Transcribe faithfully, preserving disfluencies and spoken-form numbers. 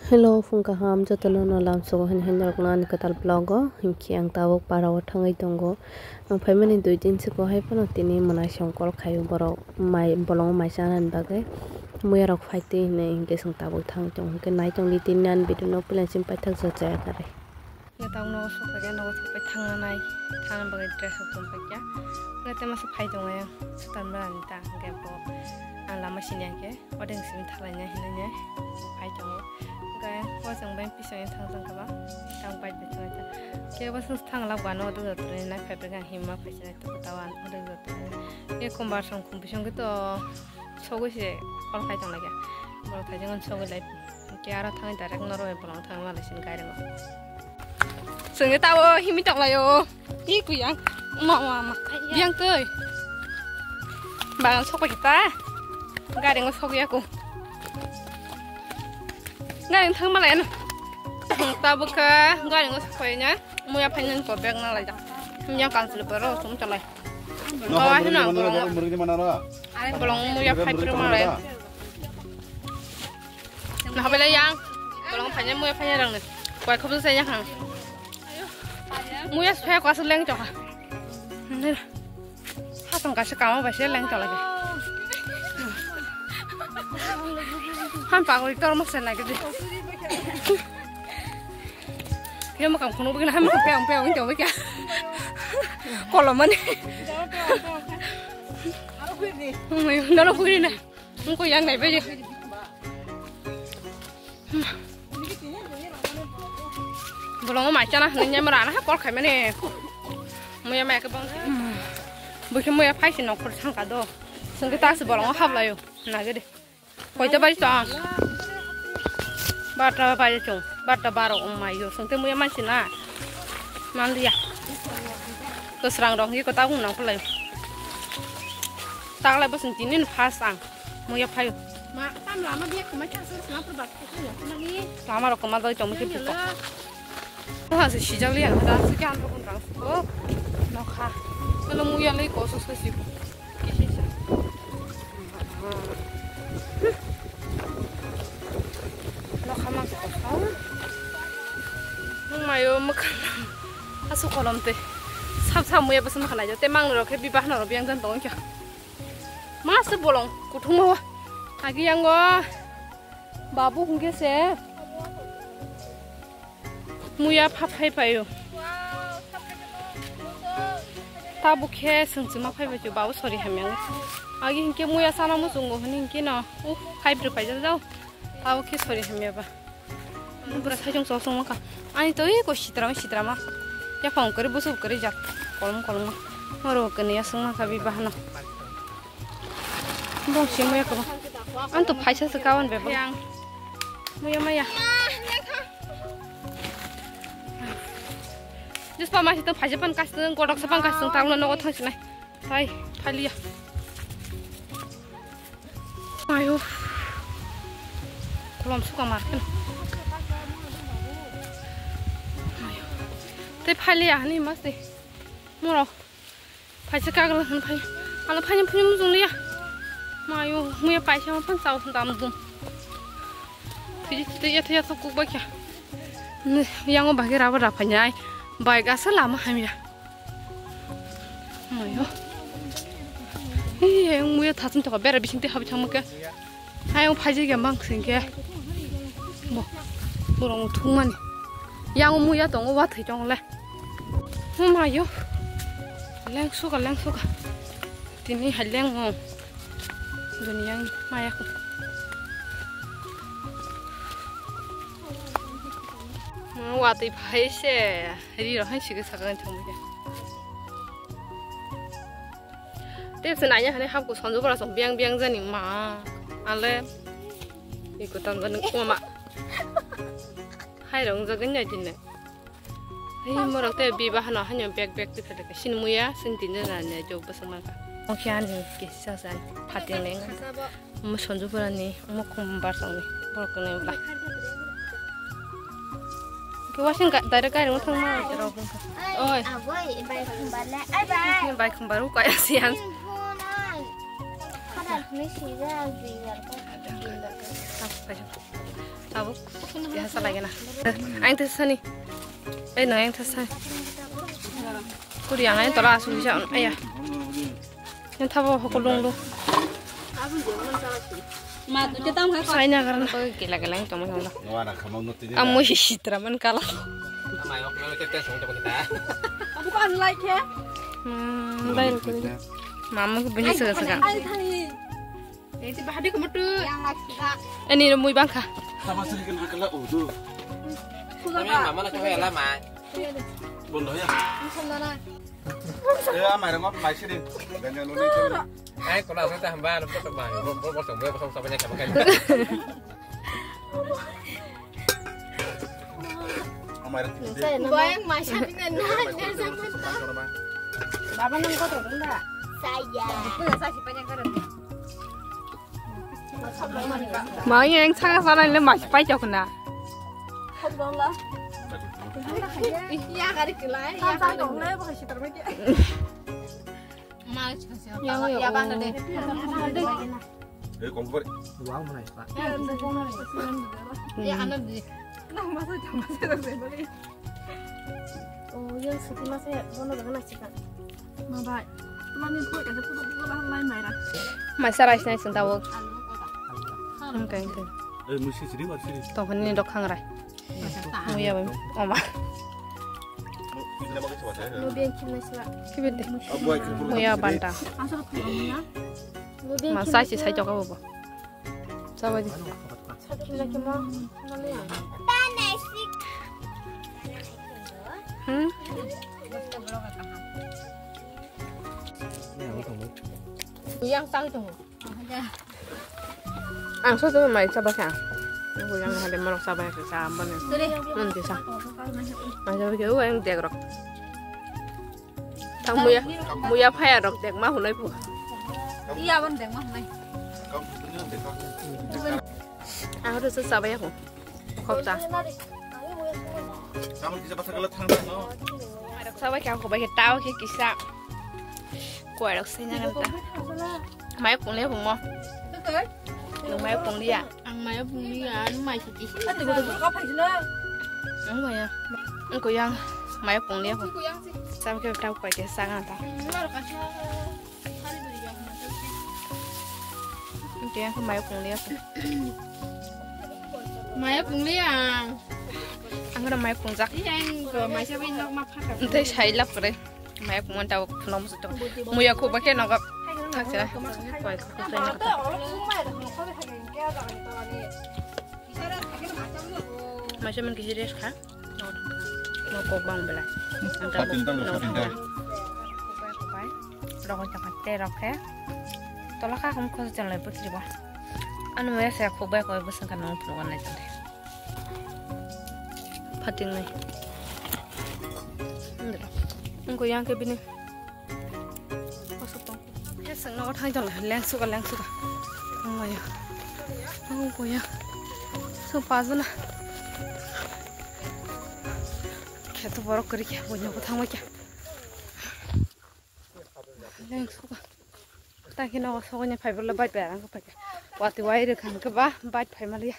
Hello, phung kaham jotono no lamsogo hini hini rokno ani kwtal vlog o. Hinkhe ang tabuk para o thangwi tongo. Ang phaimani dui din siko hai phano tini mwnai songkol khaio borok mai bolongo mai chanani bagwi. Muya rok phai twi hinwi hinkhe chwng tabuk thangwi tongo. Hinkhe nai tongdi tini ani video no puila chini paithak jot chaya kare. Neta uno sokphaikhe nogo sokphai thangna nai thangna bagwi dress rok tongphaikya. Neta masa phai tongo yang sutan bwrani ta hinkhe bo ang lama sini hinkhe. Odeng simi thalaina hinanya phai tongo. Hwnkhe o chwng bai pisongni thang thang kaba tang bai bai thang thang. Khe bo sung thang lak bano odeng joto ni nai phai phai hima phai sinai to tawa odeng joto ni. Khe kombar song khum bisong khe to sogwi se kol khai tong lai kha. Borok thai jeng sogwi lai khe aro thang direct noro bolong thang ma lai sin gari no. Chwngno tabo himi tonglaio. Hi kuyang. Ma, ma, ma. Biyang twi. Bagan sokpai ta. Gari ngo sokya ko. Gari thang malai no. Tabo kha gari ngo sokpai na. Muya phainani ko bag na lai da. Yang kang sile paro sum chalai. Kawa hina bolong. Are bolong muya phai pro malai. Nah, bela yang. Bolong phanya muya phanya rang ne. Koi khobos saya kang. Muya saya kau seleng coka. Hasong kasih kamu pasti leng coka lagi. Han pagul tor mok sen lagi deh. Kaya makam kono bagi nah makam peang peang ini coba kaya. Kolom mana? Nalo kuri na. Wngkha yang nai bai. Bolongo mai chana hinwi nyamra na kol khai mani. Muya mai ke bong. Bukhe muya phai si nokor sangka do. Sengke ta si bolongo haplayo. Nage de. Koita bai tong. Barta bai tong. Barta baro ong mai yo. Sengke muya mai si na. Manliya. Kwsrang rok hi kwtal wng nang phalai. Taklai bwswng tini no first ang muya phaio. Ma, tam lama biya kwmai thang sung sung apor bak khe ya nani. Lama rok kwma doi tong khe. Yang biko. Yala. Wah, se sijak liya, da se kan rok rang. Oh, nokha. Kalau muya lei ko sos ko si. Kisi sa. Nokha mang ko sa. Nung mayo makan. Asu kolom te. Sab sab muya bwswng makan aja. Te mang rok khe bibah noro biyang jan tong kya. Mas bolong kuthuma wa. Agi yango. Babu hungke se. Muya pha phai payo. Tabuk khe sengchima phai payo babu sori hamya. Agi hingke muya sana muchungo hini hingke no. Uh, phai bri paijak jao. Tabuk khe sori hamya ba. Bwrwi saijung chosong maka. Ani to eko sitrama sitrama. Yaphang kwrwi bwswk kwrwi jak. Kolom kolom. Oro kwnwi aswk maka bibahano. Bong si muya kwbang. Ang to phaisa se kawan bebo. Yang. Muya maya. Jus pa masi to phaisa pan kastung, godok sa pan kastung, tanglo nogo thangsinai. Hai, phaliya. Ayo. Kolom suka marken. Ayo. Tei phaliya hani mas de. Moro. Phaisa kagala han phai. Ala phai phai mujung liya. Mayo, muya paisa ma phan chao dam dum. Tiji tiji ya tiji ya sok kuk bakya. Yango bagi raba raba nyai. Bai gasa lama hamya. Mayo. Hi, yang muya thathum thokha bera bising te habi thangma khe. Ayang phaijak ya mang sing khe. Bo. Borok thung mani. Yang muya tongo wa thai tongo le. Mayo. Leng suka leng suka. Tini hai leng mo. Duni yang maya ko. Watwi phai se ri ro hai sigi sakang thangma khe. Tei se nanya hane hapku sonjo bora song biang biang jani ma. Ale. Iko tang jani koma. Hai rong jagin ya dinne. Hei morok tei biba hano hanyo bek bek twi phede sin muya sin tin jana ne jok bwswk mangkha. Oke ani kisa san phating leng. Mo sonjo bora ni mo khum bar song ni borok ni ba. Ke wasing ka direct kai rong thang ma rok. Oi. Agoi bai khum bar le. Ai bai. Bai khum bar u kai asian. Khadar ni sija jui bar ko. Abo, ya, sa lagi na. Ang tesa sani. Eh, no, ang tesa sani. Kuri ang, ang tola asu bisa, aya. Yang thabo hoko lung lung. Ma, tu kita mah. Saina karena. Koi gila gila yang tong tong. Wana khamang nuti. Amu sitra man kala. Amai ok melo tete song tong ta. Abu ko unlike ya. Hmm, lain ko. Mama ko bunyi sega sega. Ai thani. Eti bahadi ko mutu. Yang lak sega. Ani mui bangkha. Sama sini kena kala udu. Kami mama nak kawai lama. Bondo ya. Ini sandana. Eh, amai rong mai sini. Ai, kola sa ta hamba, lo to mai. Bo bo bo song bo song sa banyak kamu kan. Amai rong. Boyang mai sa pina na na sa mata. Baba nang ko to da. Saya. Ko sa si banyak kan. Mai yang sanga sana le mai pai jok na. Ya gari kelai. Ya gari kelai. Eh, kompor. Wow, mana ipa? Ya, anak di. Nang masa jam masa jam sih balik. Oh, yang suti masa ya, bono dengan nasi kan. Ma bai. Teman ni pun ada pun pun lah lain mai lah. Mai sarai sinai sing tawuk. Engke, engke. Eh, musi siri, musi siri. Tongkhan ni dok khang rai. Muya bai. Oma. Mubiang kimna sila. Kibit de. Muya banta. Asal kau muya. Mubiang kimna sila. Ma sai si sai jok abo bo. Sabai di. Kimna kimna. Hmm? Yang sang itu. Ang so so mai chaba kha. Ang yang hade morok chaba kha sa ambani. Mun ti sa. Mai chaba kha o ang dek rok. Tang muya muya phaya rok dek ma hunai phu. Iya ban dek ma hunai. Ang so so chaba ya ko. Khopta. Samul kisa basa kala thang thang no. Mairok sabai khe ang kobai khe tao khe kisa. Kuairok sina kan ta. Mai pung le pung mo. Nung mai pung liya. Ang mai pung liya, ang mai siti. Ang mai ya. Ang ko yang mai pung liya pung. Sam khe tao kuai khe sa kan ta. Oke, aku mai pung liya. Mai pung liya. Ang ora mai pung jak. Iya, ang ko mai sabai nok ma phaka. Entai sai lap kore. Mai pung ta phnom su to. Muya ko ba khe nok thak sa. Koi ko sai nok. Mai sabai kisi rest kha. No kok bang belai. Ang ta. Patin tang, no patin tang. Rokoi tongkha tei rok khe tola kha khum khosa chenglai bwtri bo. Ano ya se khuk bai koi bwswng kha nang phunuk nai tong. Phating nai. Wngkha yang khe bini. Kosok tong. Khe swng nogo thang tong leng suka leng suka. Ang ya. Ang ko ya. So pajana. Khe to borok kri khe bo nyoko thang khe. Leng suka. Tang khe nogo sogoni phai bole bai pai ang phai. Wati wai rwkha hwnkhe ba bai phai maliya.